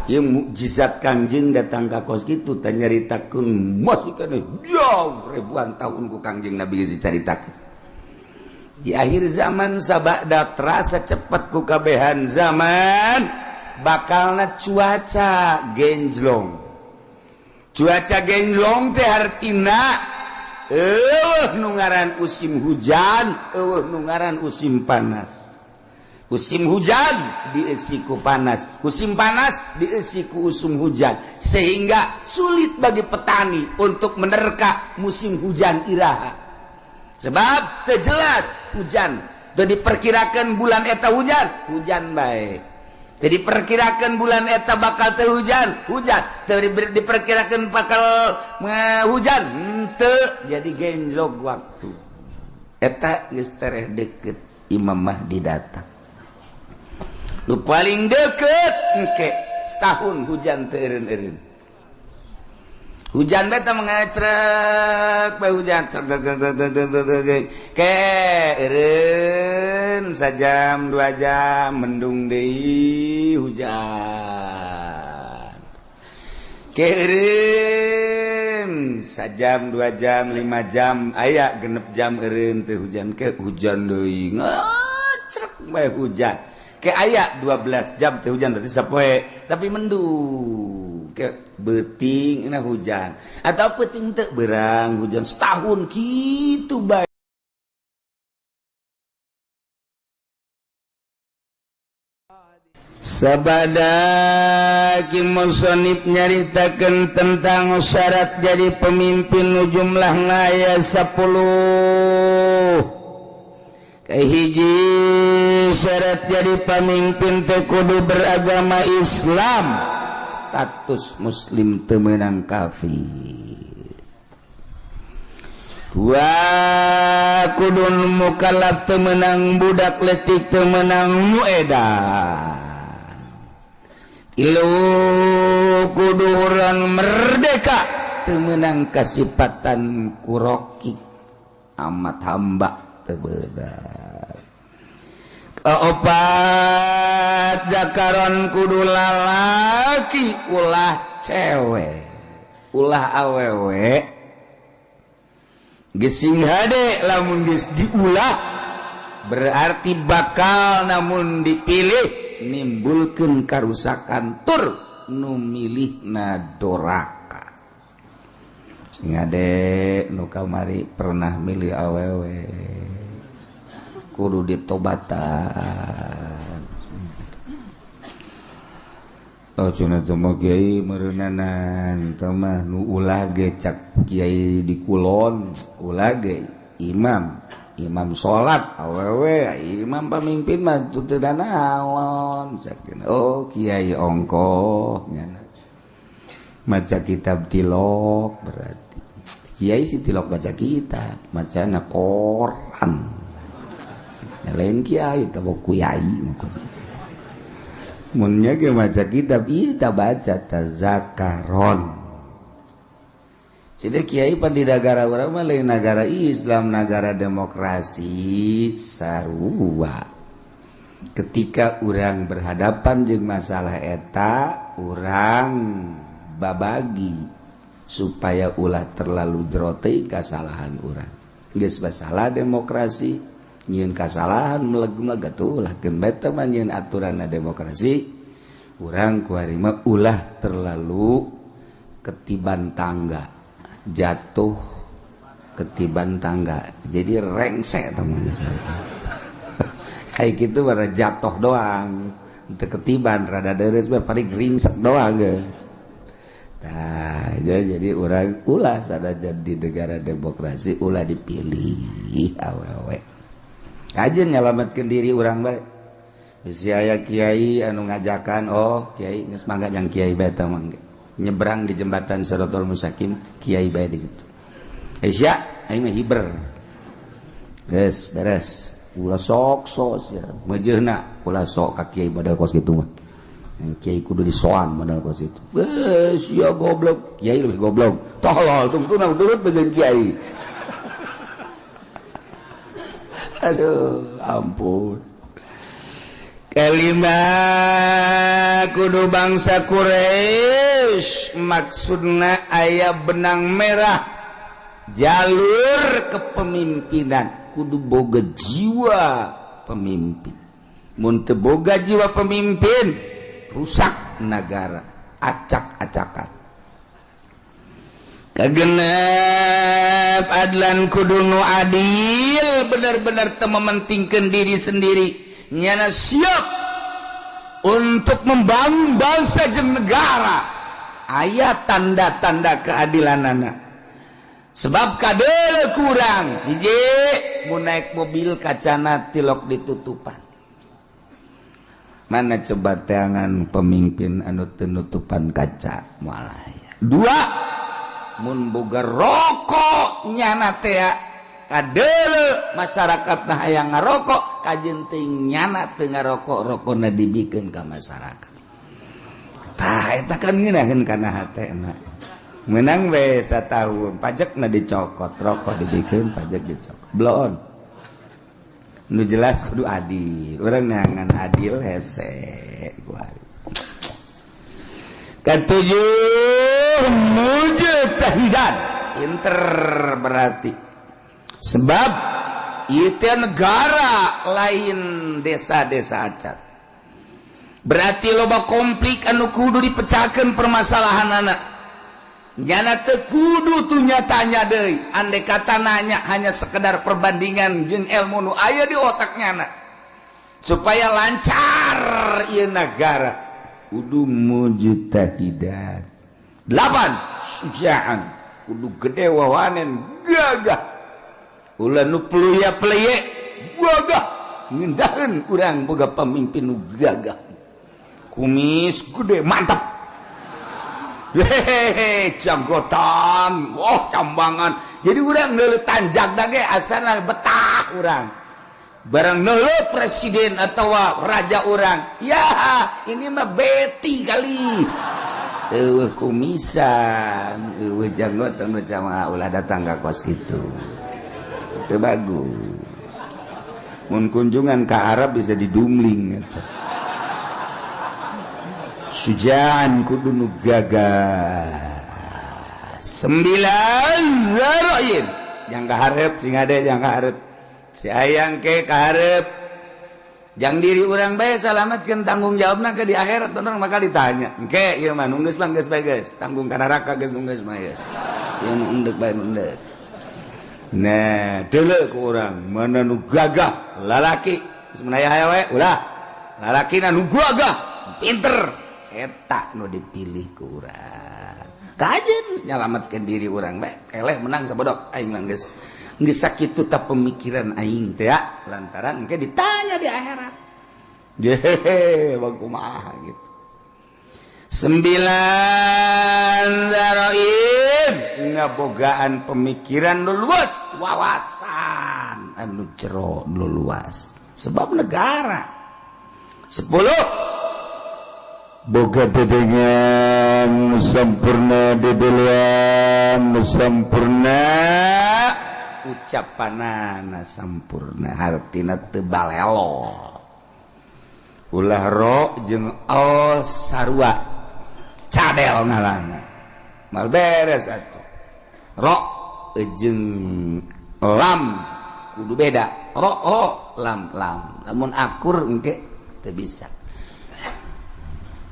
Ieu mukjizat Kangjeng datang ka kos kitu teh nyaritakeun masih keneh jauh ribuan tahun ku Kangjeng Nabi geus dicaritakeun. Di akhir zaman sabada terasa cepet ku kabehan zaman bakalna cuaca genjlong. Cuaca genjlong teh hartina eueuh nu ngaran musim hujan, eueuh nu ngaran musim panas. Musim hujan diisi ku panas, musim panas diisi ku usum hujan, sehingga sulit bagi petani untuk menerka musim hujan iraha. Sebab teu jelas hujan, teu diperkirakan bulan eta hujan, hujan bae. Teu diperkirakan bulan eta bakal teu hujan, hujan. Teu diperkirakan bakal hujan, henteu. Jadi genjlog waktu. Eta geus tereh deket Imam Mahdi datang. Nu paling deket engke setahun hujan teu eureun-eureun. Hujan beta mengecrek bae hujan ke eureun sajam 2 jam mendung deui hujan. Ke eureun sajam 2 jam 5 jam aya 6 jam eureun teu hujan ke hujan deui ngecrek bae hujan. Ke aya 12 jam teh hujan berarti sapoe tapi mendung ke beuting na hujan atau peuting teu berang hujan setahun kitu bae. Sabada ki musonib nyaritakeun tentang syarat jadi pemimpin nu jumlahna aya 10. Kahiji syarat jadi pamimpin teh kudu beragama Islam, status muslim teu meunang kafir. Dua kudu mukallaf teu meunang budak leutik teu meunang nu edan. Tilu kudu urang merdeka teu meunang kasipatan kuroki amat hamba teu beunang. Opat jakaron kudu lalaki ulah cewek ulah awewe gesing hade lamun geus diulah berarti bakal namun dipilih nimbulkeun karusakan tur nu milihna doraka. Sing hade nu kamari pernah milih awewe kudu ditobatan. Oh cenah teh mah kiai meureunnanan teh mah nu ulah ge cak kiai di kulon ulah ge imam imam salat awewe imam pamimpin mah teu naon sakeun. Oh kiai ongkoh nya maca kitab tilok berarti kiai si tilok baca kitab macana koran. Lain kiai teh kiai munnya ge maca kitab ieu ta baca tazakaron. Jadi kiai pan di nagara urang mah lain nagara Islam, nagara demokrasi sarua. Ketika urang berhadapan jeung masalah eta, urang babagi supaya ulah terlalu jero teuing kasalahan urang. Geus masalah demokrasi nyieun kasalahan meleg-meleg atuh ulah keun bae teh mah nyieun aturanna demokrasi urang kuari mah ulah terlalu ketiban tangga jatuh ketiban tangga jadi rengsek teman kayak gitu bara jatuh doang teu ketiban rada deres bae paling ringsek doang geus. Nah jadi urang ulah sanajan di negara demokrasi ulah dipilih awewe kajen nyelamatkeun diri urang bae. Bisi aya kiai anu ngajakan, oh kiai geus mangga jang kiai bae tah mangga. Nyebrang di jembatan Siratal Mustaqim kiai bae di kitu. Sia aing mah hiber. Geus beres. Ulah sok sok sia. Meujeuna ulah sok ka kiai model kos kitu mah. Kiai kudu disoan model kos kitu. Geus sia goblok, kiai leuwih goblok. Tolol tungtuna turut bae kiai. Aduh, ampun. Kelima kudu bangsa Quraisy, maksudna aya benang merah jalur kepemimpinan, kudu boga jiwa pemimpin. Mun teu boga jiwa pemimpin rusak negara, acak-acakan. Kagenep adlan kudu nu adil, bener-bener teu mementingkeun diri sendiri, nyana siap untuk membangun bangsa jeung negara. Aya tanda-tanda keadilanana. Sebab kadele kurang hiji mun naik mobil kacana tilok ditutupan. Mana coba teangan pemimpin anu teu nutupan kaca moal aya. Dua, mun boga rokok nyana teh kadele masyarakat nah hayang ngarokok kajeun teuing nyana teu ngarokok, rokona dibikeun ka masyarakat. Tah eta kan ngeunaheun kana hatena. Menang we satahun pajakna dicokot, rokok dibikeun pajak dicokot. Bloon. Nu jelas kudu adil. Urang neangan adil hese kuari. Ketujuh mujtahidan, pinter berarti. Sebab itu negara lain desa-desa acan. Berarti loba konflik anu kudu dipecahkan permasalahan anak. Nyana teu kudu tuh nyatanya deui. Andai kata nanya hanya sekedar perbandingan jeung ilmu nu aya di otaknya anak. Supaya lancar ieu negara. Kudu mujtahidan. 8 sujaan, kudu gede wawanen gagah. Ulah nu peluya peleye gagah ngindaheun urang boga pamimpin nu gagah. Kumis gede mantap. Hehehe, janggotan, oh cambangan. Jadi urang neuleuh tanjak ge asana betah urang. Barang neuleuh presiden atau raja urang, ya ini mah beti kali. Eueuh kumisan, eueuh janggotan macam ulah datang ka kos kitu. Itu bagus. Mun kunjungan ke Arab bisa didumling eta. Sujaan kudu nu gagah. 9 ra'yin. Yang kaharep sing ade yang kaharep. Si ayang ke kaharep. Jang diri urang bae salamatkeun tanggung jawabna ke di akhirat urang bakal ditanya. Engke ieu mah nu geus mah geus bae geus, tanggung ka neraka geus nu geus mah geus. Ieu nu endek bae nu endek. Nah, deuleu ku urang mana nu gagah lalaki geus menaya aya we ulah. Lalakina nu gagah, pinter. Eta nu dipilih ku urang. Kajeun nyalametkeun diri urang bae. Keleh menang sabodok aing mah geus. Geus sakitu ta pemikiran aing teh ya, lantaran engke ditanya di akhirat. Jehe, bang kumaha gitu. 9 zaraim ngabogaan pemikiran nu luas, wawasan anu jero nu luas. Sebab negara. 10 boga dedengan sampurna, dedeluan sampurna, ucapanana sampurna, hartina teu balelo. Ulah ro jeung al sarua cadel ngalana mal beres atuh. Ro jeung lam kudu beda, ro ro lam lam, lamun akur engke teu bisa.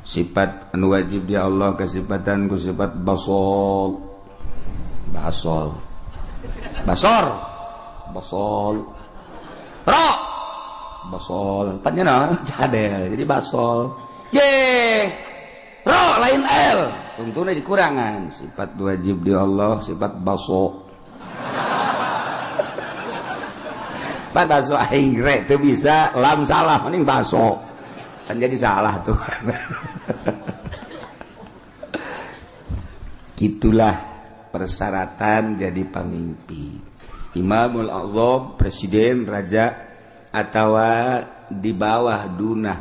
Sifat anu wajib di Allah kesifatan ku sifat basol, basol, basor, basol, ro, basol, panjenengan cadel jadi basol. J ro lain L tentunya dikurangan. Sifat wajib di Allah sifat baso. Pak baso aing rek teu bisa lam salah mending baso. Kan jadi salah tuh. Gitulah persyaratan jadi pemimpin. Imamul Azam, presiden, raja, atau di bawah dunah,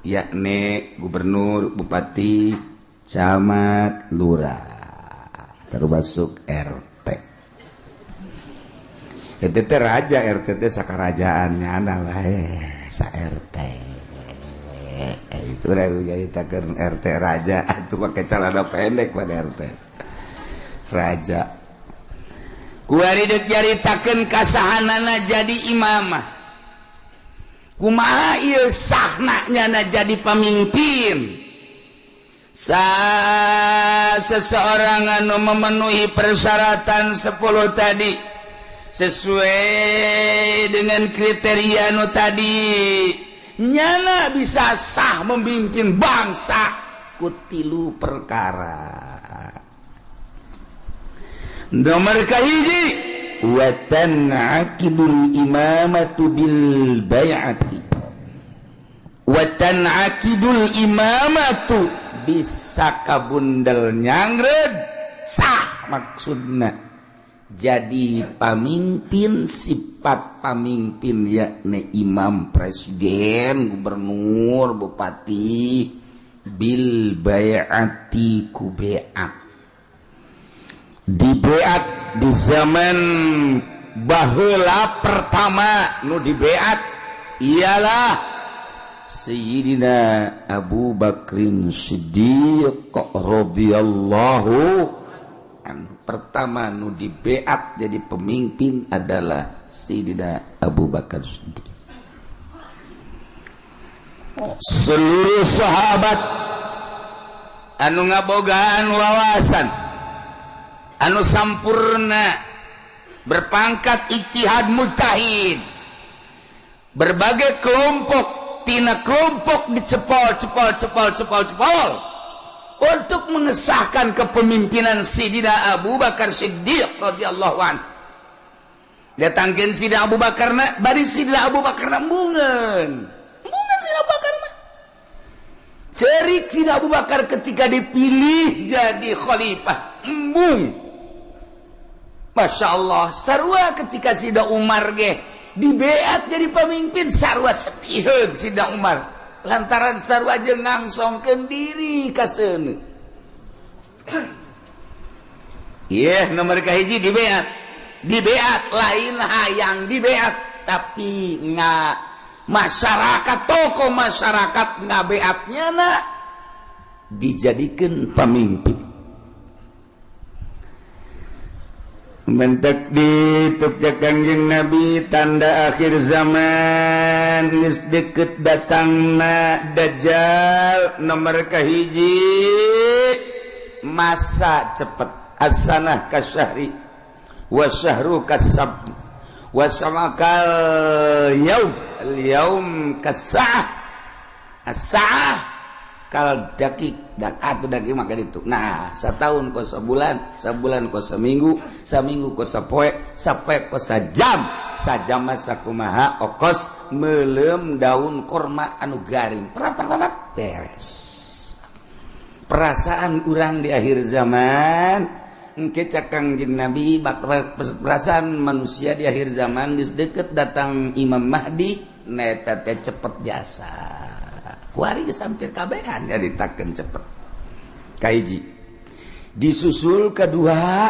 yakni gubernur, bupati, camat, lurah, termasuk RT. Itu teh raja, RT teh sakarajaannya ana wae sa RT. Urang nyaritakeun RT raja atuh make celana pendek pada RT raja. Kuari deuk nyaritakeun kasahanana jadi imamah. Kumaha ieu sahna nyana jadi pamimpin? Sa seseorang anu memenuhi persyaratan 10 tadi sesuai dengan kriteria nu tadi, nyana bisa sah memimpin bangsa ku tilu perkara. Nomor kahiji, wa tan'aqidul imamatu bil bai'ati. Wa tan'aqidul imamatu bisa kabundel nyangred sah, maksudna jadi pamimpin, sifat pamimpin yakni imam, presiden, gubernur, bupati, bil bai'ati ku beat, di beat di zaman baheula. Pertama nu di beat ialah Sayyidina Abu Bakrin Siddiq radhiyallahu anhu. Pertama nu dibeat jadi pemimpin adalah Sayyidina Abu Bakar Siddiq. Seluruh sahabat anu ngabogaan wawasan anu sampurna, berpangkat ijtihad mujtahid, berbagai kelompok tina kelompok dicepol cepol cepol cepol cepol untuk mengesahkan kepemimpinan Sidina Abu Bakar Siddiq radhiyallahu anhu. Datangkeun Sidina Abu Bakar na bari Sidina Abu Bakar na embungeun embungeun. Sidina Abu Bakar mah cerik. Sidina Abu Bakar ketika dipilih jadi khalifah embung, Masya Allah. Sarua ketika Sida Umar ge dibeat jadi pemimpin, sarua setiheun Sida Umar lantaran sarua jeung ngangsongkeun diri ka seuneu. Iya, nomor kahiji dibeat. Dibeat lain hayang dibeat, tapi nggak masyarakat, tokoh masyarakat ngabeatnya na dijadikan pemimpin. Mentek di tukja Kangjeng Nabi, tanda akhir zaman geus deket datangna Dajjal, nomor kahiji masa cepet, as-sanah kasyahri wa syahru kasab wa samakal yaum al yaum kasa'ah as-sa'ah kal dakik dak atau dakik maka itu. Nah, setahun kok sebulan, sebulan kok seminggu, seminggu kok sapoe, sapoe kok sajam, sajam mah sakumaha okos melem daun korma anu garing, perat perat beres. Perasaan urang di akhir zaman engke cak Kangjeng Nabi, perasaan manusia di akhir zaman geus deket datang Imam Mahdi neta teh cepet jasa. Kuari geus hampir kabehan nyaritakeun cepet. Kahiji disusul kedua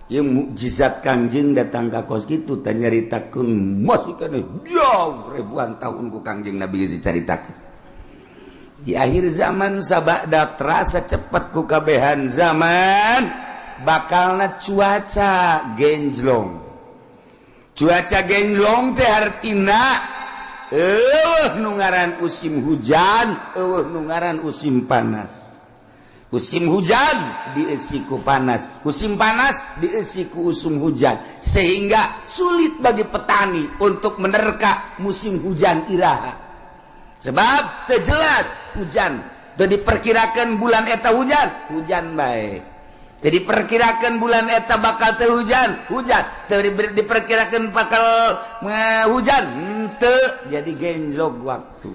yang mukjizat Kangjeng datang ka kos kitu teh nyaritakeun masih keneh jauh ribuan tahun ku Kangjeng Nabi geus dicaritakeun. Di akhir zaman sabada terasa cepet ku kabehan zaman bakalna cuaca genjlong. Cuaca genjlong teh artina eueuh nu ngaran musim hujan, eueuh nu ngaran musim panas. Musim hujan diisi ku panas, musim panas diisi ku usum hujan, sehingga sulit bagi petani untuk menerka musim hujan iraha. Sebab teu jelas hujan, teu diperkirakan bulan eta hujan, hujan bae. Teu diperkirakan bulan eta bakal teu hujan, hujan. Teu diperkirakan bakal hujan, henteu. Jadi genjlok waktu.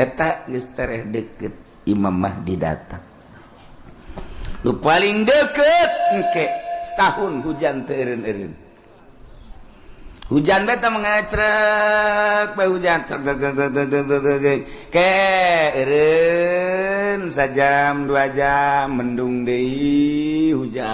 Eta geus tereh deket Imam Mahdi datang. Nu paling deket engke setahun hujan teu eureun-eureun. Hujan beta mengecrek bae hujan trek ke eureun sajam 2 jam mendung deui hujan.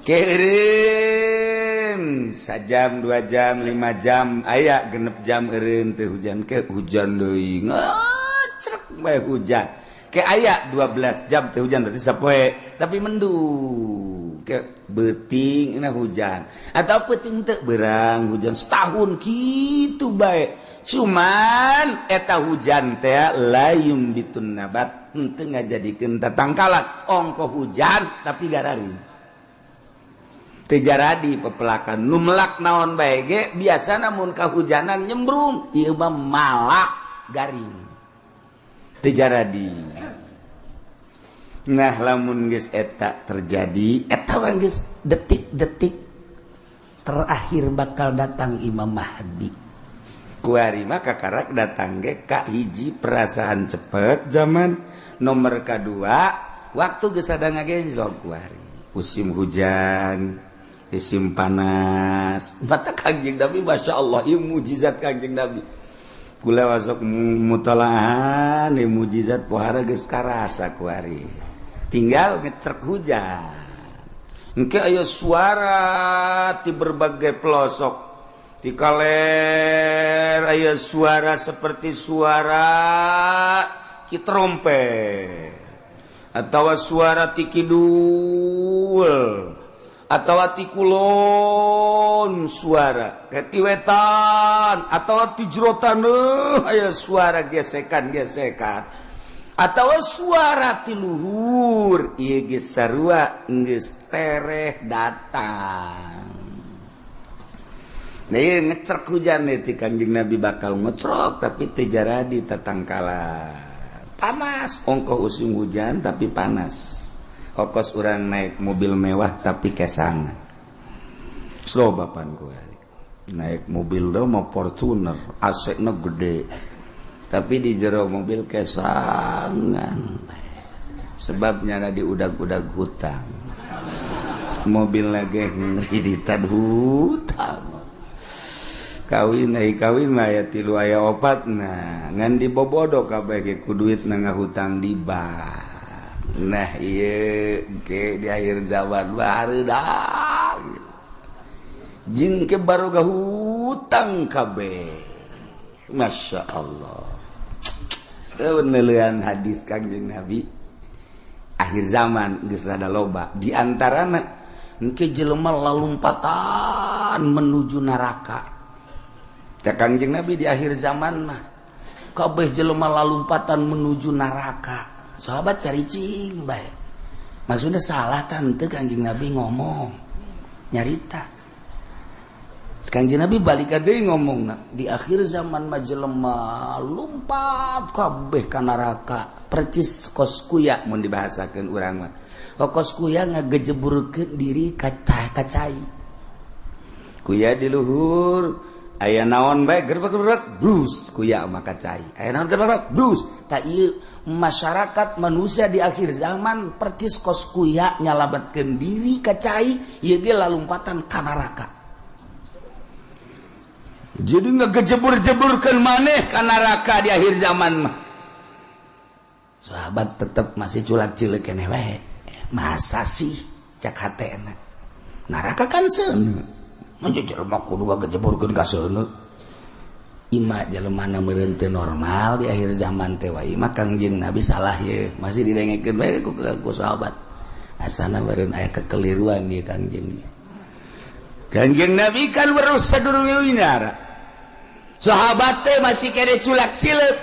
Ke eureun Eureun sajam 2 jam 5 jam aya 6 jam eureun teu hujan ke hujan deui ngecrek bae hujan ke aya 12 jam teu hujan berarti sapoe tapi mendung ke beuting na hujan atau peuting teu berang hujan setahun kitu bae cuman eta hujan teh layum bitun nabat henteu ngajadikeun tatangkalan ongko hujan tapi gararing teu jaradi pepelakan nu melak naon bae ge biasana mun kahujanan nyembrung ieu mah malak garing teu jaradi. Nah lamun geus eta terjadi eta mah geus detik-detik terakhir bakal datang Imam Mahdi. Kuari mah kakarak datang ge ka hiji perasaan cepet zaman nomor kadua waktu geus rada ngagenjlok kuari musim hujan musim panas mata Kangjeng Nabi Masya Allah ieu mujizat Kangjeng Nabi kula masuk mutalahan ieu mujizat pohara geus karasa kuari tinggal ngecerk hujan engke aya suara di berbagai pelosok di kaler aya suara seperti suara ki trompet atau suara ti kidul atau ti kulon suara ti wetan atau ti jero taneuh aya suara gesekan-gesekan atau suara ti luhur ieu geus sarua geus tereh datang. Nah ieu ngecerk hujan ti Kangjeng Nabi bakal ngecrok tapi teu jaradi tatangkalan panas ongkoh musim hujan tapi panas okos urang naik mobil mewah tapi kesangan slow bapan gue naik mobil do mau Fortuner AC na gede tapi di jero mobil kesangan sebabnya di udag-udag hutang mobil lagi ngreditan hutang kawin ai kawin mah aya 3 aya 4 nah ngan dibobodo kabeh ge ku duit na ngahutang di bank. Nah ieu ge di akhir zaman barudak jeung ke baroga hutang kabeh. Masya Allah penelian hadis Kangjeng Nabi akhir zaman geus rada loba di antarana engke jelema lalumpatan menuju neraka. Cak Kangjeng Nabi di akhir zaman mah kabeh jelema lalumpatan menuju neraka. Sahabat caricing bae. Maksudnya salah tante Kangjeng Nabi ngomong nyarita. Kangjeng Nabi balik deui ngomongna di akhir zaman mah jelema lumpat kabeh ka neraka. Percis kos kuya mun dibahasakeun urang mah. Kos kuya ngagejeburkeun diri ka cai. Kuya di luhur aya naon bae gerbek-gerbek brus kuya mah ka cai. Aya naon gerbek brus. Tah ieu masyarakat manusia di akhir zaman percis kos kuya nyalametkeun diri ka cai ieu ge lalumpatan ka neraka. Jadi ngegejebur-jeburkeun maneh ka neraka di akhir zaman mah. Sahabat tetep masih culak-cileuk keneh wae. Masa sih cak hatena. Neraka kan seuneu. Mun jelema kudu ngagejeburkeun ka seuneu. Ima jelema na meureun teu normal di akhir zaman teh wae mah Kangjeng Nabi salah ye. Masih didengekeun bae ku sahabat. Asana meureun aya kekeliruan ieu Kangjeng. Kangjeng Nabi kan weruh sadurunge winara. Sahabat teh masih kene culak cileuk.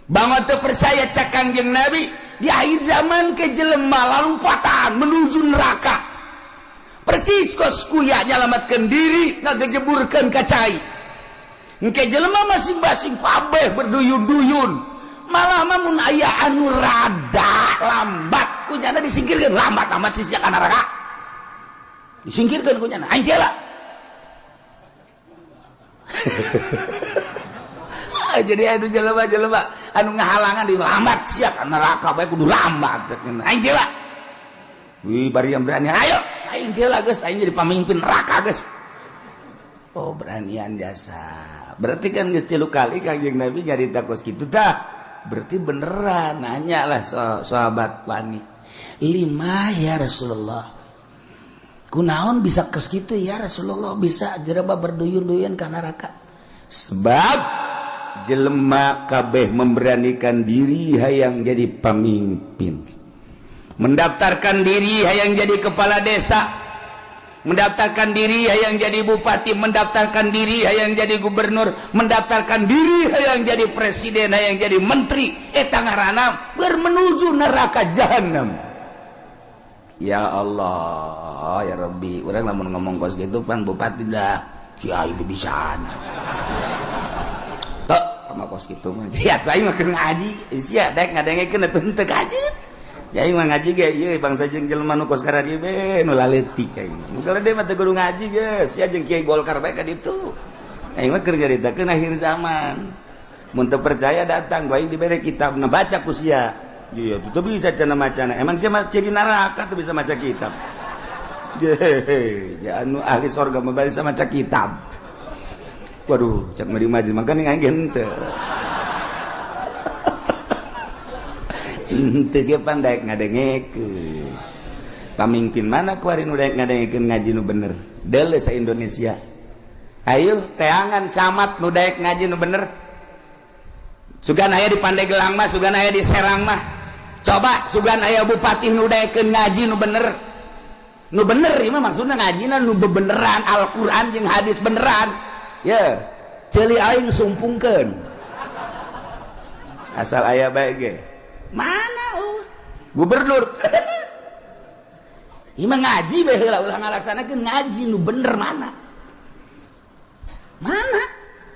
Bangun teu percaya cak Kangjeng Nabi di akhir zaman ke jelema lalumpatan menuju neraka. Percis kos kuya nyalametkeun diri ngagejeburkeun ka cai. Engke jelema masing-masing kabeh berduyun-duyun. Malah mah mun aya anu rada lambat kunyana disingkirkeun lambat amat sih ka neraka. Disingkirkeun kunyana aing teh lah. Jadi anu jelema-jelema anu ngahalangan di lambat sia ka neraka bae kudu lambat aing teh lah. Wih bari yang berani ayo aing teh lah geus aing jadi pamimpin neraka geus. Oh beranian jasa. Berarti kan geus 3 kali Kangjeng Nabi nyarita kos kitu tah. Berarti beneran nanya lah sahabat wani. 5 ya Rasulullah. Kunaon bisa kos kitu ya Rasulullah, bisa jelema berduyun-duyun ka neraka? Sebab jelema kabeh memberanikan diri hayang jadi pemimpin, mendaftarkan diri hayang jadi kepala desa, mendaftarkan diri hayang jadi bupati, mendaftarkan diri hayang jadi gubernur, mendaftarkan diri hayang jadi presiden, hayang jadi menteri. Eta ngaranna bermenuju neraka jahanam. Ya Allah, ya Rabbi, urang lamun ngomong kos gitu pan bupati dah kiai bibisana. Tok sama kos gitu mah. Ya atuh aing mah keur ngaji, sia daek ngadengekeun atuh henteu kaji. Aing mah ngaji ge ieu bangsa jeung jelema nu kos karadieu be nu laletik aing. Nu gede mah teu kudu ngaji geus, sia jeung kiai Golkar bae ka ditu. Aing mah keur nyaritakeun akhir zaman. Mun teu percaya datang, aing dibere kitab, nah baca ku sia. Iya, teu bisa cenah macana. Emang sia mah ciri neraka teu bisa maca kitab. Ye, ya anu ahli sorga mah bisa maca kitab. Waduh, cak mari majlis makanya aing henteu. Henteu ge pan daek ngadengekeun. Pamimpin mana kuari nu daek ngadengekeun ngaji nu bener? Deuleu sa Indonesia. Ayo teangan camat nu daek ngaji nu bener. Sugan aya di Pandeglang mah, sugan aya di Serang mah. Coba sugan aya bupati nu daekeun ngaji nu bener. Nu bener ieu mah maksudna ngajina nu bebeneran, Al-Qur'an jeung hadis beneran. Ye, ceuli aing sumpungkeun. Asal aya bae ge. Mana gubernur? Ieu mah ngaji bae heula, ulah ngalaksanakeun ngaji nu bener mana? Mana?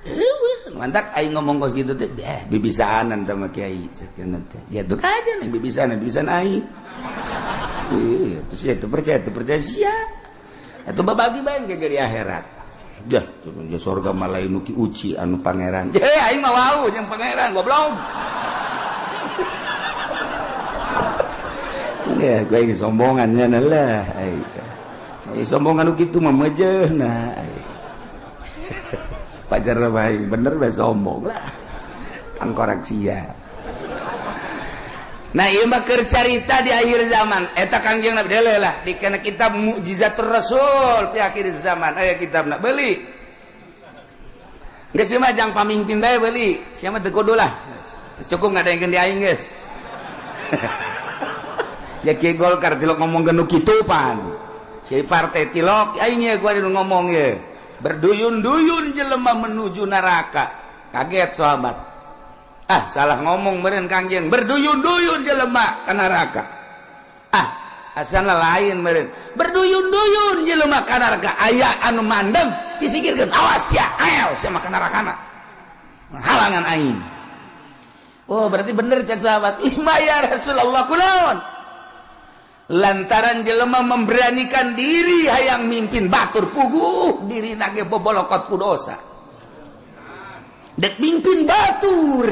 Eueuh, mantak aing ngomong kos kitu teh, bibisaanan teh mah kiai sakeuna teh. Ya tuh kajen aing bibisaanan, bibisaan aing. Iya, terus ya teu percaya sia. Atuh babagi bae ge di akhirat. Jah, cuman surga mah lain nu ki uci anu pangeran. Ye, aing mah wau jeung pangeran goblok. Ya, gue ini sombongannya lah. Sombongan gitu mah mejeuhna. Pajar bae bener bae sombong lah. Tangkorak sia. Nah, ieu mah keur carita di akhir zaman. Eta Kangjeng Nabi deuleu lah di kana kitab Mukjizatur Rasul fi akhir zaman. Aya kitabna beuli. Geus mah jang pamimpin bae beuli. Sia mah teu kudu lah. Cukup ngadengkeun di aing geus. Ya kiai Golkar tilok ngomong nu kitu pan. Kiai partai tilok aing ye gua nu ngomong ye. Berduyun-duyun jelema menuju neraka. Kaget sahabat. Ah, salah ngomong meureun Kangjeng. Berduyun-duyun jelema ka neraka. Ah, asana lain meureun. Berduyun-duyun jelema ka neraka. Aya anu mandeg disikirkeun. Awas ya, ayo sia mah ka nerakana. Halangan aing. Oh, berarti bener cek sahabat. Lima ya Rasulullah kunaon? Lantaran jelema memberanikan diri hayang mimpin batur puguh diri nage bobolokot ku dosa. Dek mimpin batur.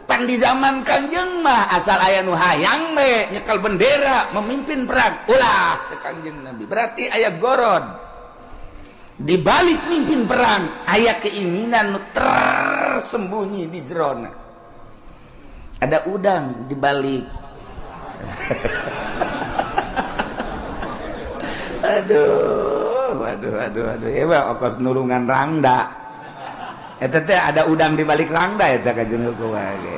Pan di zaman Kangjeng mah asal aya nu hayang we nyekel bendera memimpin perang. Ulah cek Kangjeng Nabi. Berarti aya gorod. Di balik mimpin perang aya keinginan nu tersembunyi di jerona. Ada udang di balik. Aduh, aduh, aduh, aduh. Ya mah okos nulungan rangda. Eta teh ada udang di balik rangda eta ka jeung kumaha ge.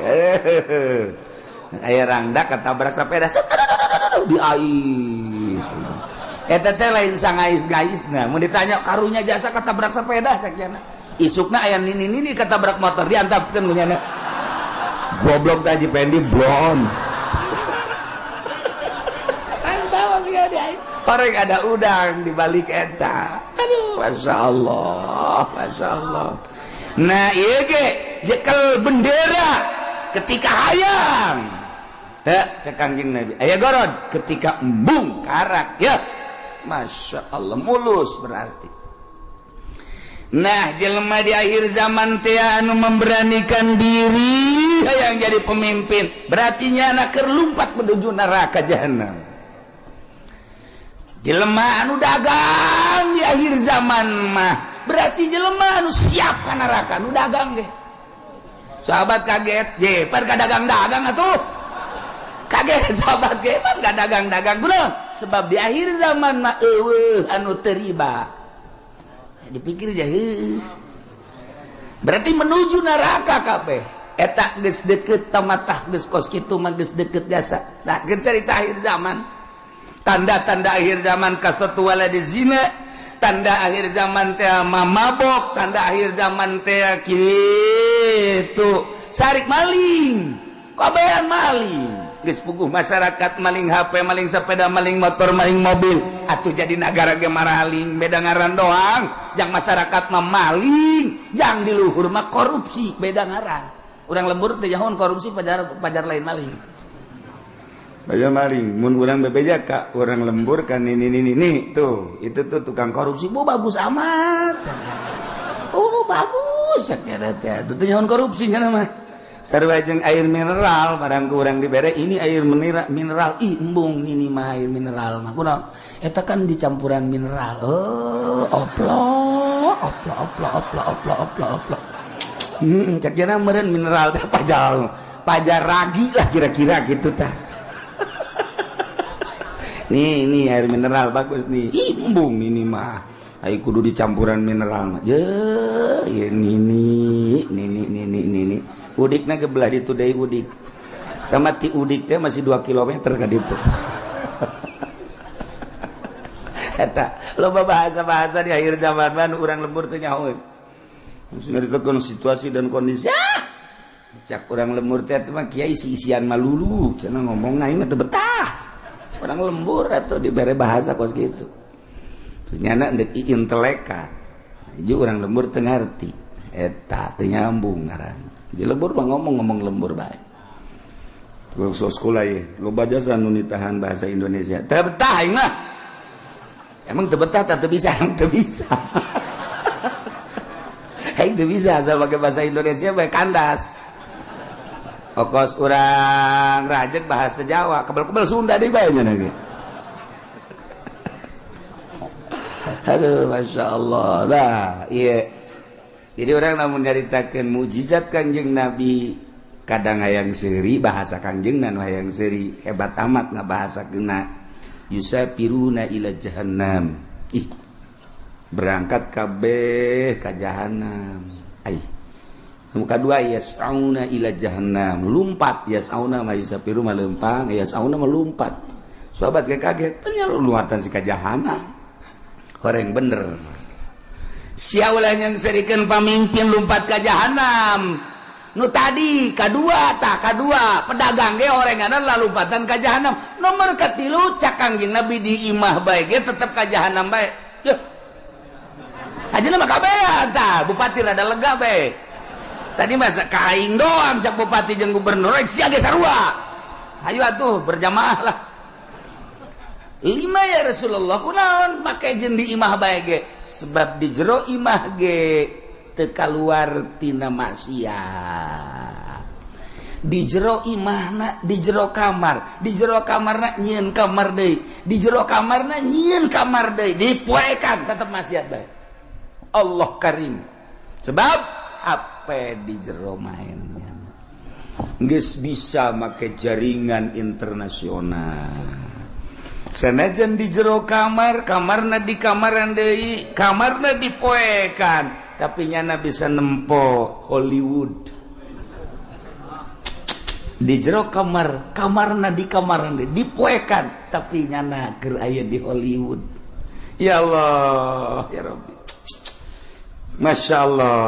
Aya rangda ketabrak sepeda di ais. Eta teh lain sangais-gaisna. Mun ditanya karunya jasa ketabrak sepeda cek nya. Isukna aya nini-nini ketabrak motor diantapkeun ku nyana. Goblok teh Haji Pendi blon. Orang ada udang di balik eta. Aduh, masya Allah, masya Allah. Nah, ieu ge jekel bendera ketika hayang. Teu cek Kangjeng Nabi. Aya gorod ketika embung karak ya. Masya Allah mulus berarti. Nah, jelema di akhir zaman teh anu memberanikan diri hayang jadi pemimpin, berarti nyana keur lumpat menuju neraka jahanam. Jelema anu dagang di akhir zaman mah berarti jelema anu siap ka neraka nu dagang ge. Sahabat kaget, je par ka dagang-dagang atuh. Kaget sahabat ge pan gak dagang-dagang kunaon? Sebab di akhir zaman mah eueuh anu teu riba. Dipikir aja heuh. Berarti menuju neraka kabeh. Eta geus deket tamatah geus kos kitu mah geus deket jasa. Nah, geus cerita akhir zaman. Tanda-tanda akhir zaman kasatu waladi zina, tanda akhir zaman teh mabok, tanda akhir zaman teh kitu sarik maling, kabehan maling. Geus puguh masyarakat maling HP, maling sepeda, maling motor, maling mobil. Atuh jadi nagara ge maraling, beda ngaran doang. Jang masyarakat mah maling, jang di luhur mah korupsi, beda ngaran. Urang lembur teh nyahoan korupsi pajar pajar lain maling. Pajar maling, mun urang bebeja ka urang lembur kan ini tuh, itu tuh tukang korupsi, bu bagus amat. Oh, bagus sakira teh. Itu teh nyahoan korupsi nya mah. Sarua jeung air mineral, barang ku urang dibere ini air mineral, mineral ih embung ini mah air mineral mah kunaon eta kan dicampuran mineral. Oh, oplo oplo oplo oplo oplo oplo oplo. Cek jana meureun mineral teh pajar pajar ragi lah kira-kira gitu tah. Nih, ini air mineral bagus nih. Ih, embung ini mah. Ayo kudu dicampuran mineral mah. Je, ini ini ini ini ini ini. Udikna ge belah ditu deui udik. Tamat ti udik teh masih 2 km ka ditu. Eta loba bahasa-bahasa di akhir zaman mah urang lembur teh nyahoeun. Nyaritakeun situasi dan kondisi. Ah! Cak urang lembur teh mah kiai isi-isian malulu, cenah ngomong aing mah teu betah. Urang lembur atuh dibere bahasa kos kitu. Nyana ndek inteleka. Ju urang lembur teu ngarti. Eta teu nyambung ngaran. Di lembur mah ngomong-ngomong lembur bae. Tuh sekolah ye, loba jasa nu nitahan bahasa Indonesia. Teu betah aing mah. Emang teu betah teh teu bisa, teu bisa. Aing teu bisa asal pakai bahasa Indonesia bae kandas. Okos urang rajek bahasa Jawa, kebel-kebel Sunda deui bae nya ge. Aduh, Masya Allah. Nah, iya. Jadi orang namun nyaritakeun mukjizat Kangjeng Nabi kadang hayang seuri bahasa Kangjeng nu hayang seuri hebat amat ngabahasakeunna yusafiruna ila jahannam. Ih, berangkat kabeh ka jahannam. Ai. Nu kadua yas'auna ila jahannam, lumpat yas'auna ma yusafiru ma lempang, yas'auna ma lumpat. Sahabat ge kaget, penyeluatan si ka jahannam. Horeng bener. Sia ulah nyengserikan pamimpin lumpat ka jahanam. Nu tadi kadua tah kadua pedagang ge orenganan lalumpatan ka jahanam. Nomor katilu cak Kangjeng Nabi di imah bae ge tetep ka jahanam bae. Yeuh. Ajeuna mah kabehan tah bupati rada lega bae. Tadi masa ka aing doang cak bupati jeung gubernur sia ge sarua. Ayo atuh berjamaah lah. Lima ya Rasulullah kunaon make jeung di imah bae ge sebab di jero imah ge teu kaluar tina maksiat. Di jero imahna di jero kamar, di jero kamarna nyieun kamar deui, di jero kamarna nyieun kamar deui, dipoekan tetep maksiat bae. Allah karim. Sebab apa di jero mainnya geus bisa make jaringan internasional. Sanajan di jero kamar, kamarna di kamaran deui, kamarna dipoekan, tapi nyana bisa nempo Hollywood. Di jero kamar, kamarna di kamaran deui, dipoekan, tapi nyana keur aya di Hollywood. Ya Allah, ya Rabbi. Masya Allah.